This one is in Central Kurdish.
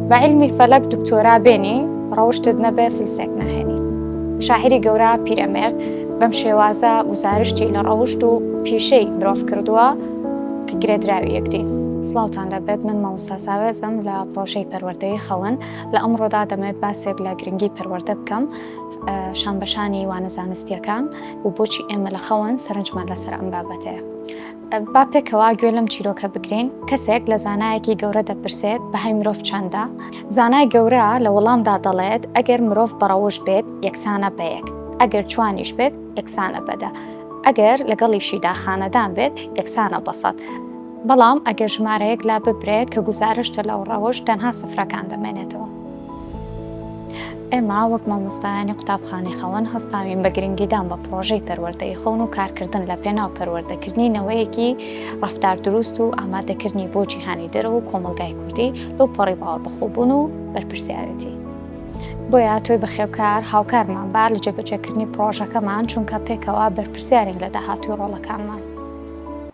بە عیلمی فەلەک دکتۆرا بێنی، ڕەوشتت نەبێ فلسێک ناهێنیت. شاعیری گەورە پیرەمێرد بەم شێوازە گوزارشتی لە ڕەوشت و پیشەی مرۆڤ کردووە کە گرێدراوی یەکدین. سڵاوتان لێبێت من مامۆستا ساوێزم لە پڕۆژەی پەروەردەی خەون لە ئەمڕۆدا دەمەوێت باسێک لە گرنگی پەروەردە بکەم شانبەشانی وانە زانستیەکان و بۆچی ئێمە لە خەون سەرنجمان لەسەر ئەم بابەتەیە. با پێکەوە گوێ لەم چیرۆکە بگرین، کەسێک لە زانایەکی گەورە دەپرسێت بەهای مرۆڤ چەندە؟ زانای گەورە لە وەڵامدا دەڵێت ئەگەر مرۆڤ بەڕەوشت بێت یەکسانە بە یەک، ئەگەر جوانیش بێت یەکسانە بە دە، ئەگەر لەگەڵیشیدا خانەدان بێت یەکسانە بە سەت، بەڵام ئەگەر ژمارەیەک لاببرێت کە گوزارشتە لە ڕەوشت تەنها سفرەکان دەمێنێتەوە. ئێمە وەک مامۆستایانی قوتابخانەی خەون هەستاوین بە گرنگیدان بە پڕۆژەی پەروەردەی خەون و کارکردن لە پێناو پەروەردەکردنی نەوەیەکی ڕەفتار دروست و ئامادەکردنی بۆ جیهانی دەرەوە و کۆمەڵگای کوردی لەو پەڕی باوەڕبەخۆبوون و بەرپرسیارێتی. بۆیە تۆی بەخێوکار هاوکارمان بە لە جێبەجێکردنی پڕۆژەکەمان چونکە پێکەوە بەرپرسیارین لە داهاتووی ڕۆڵەکانمان.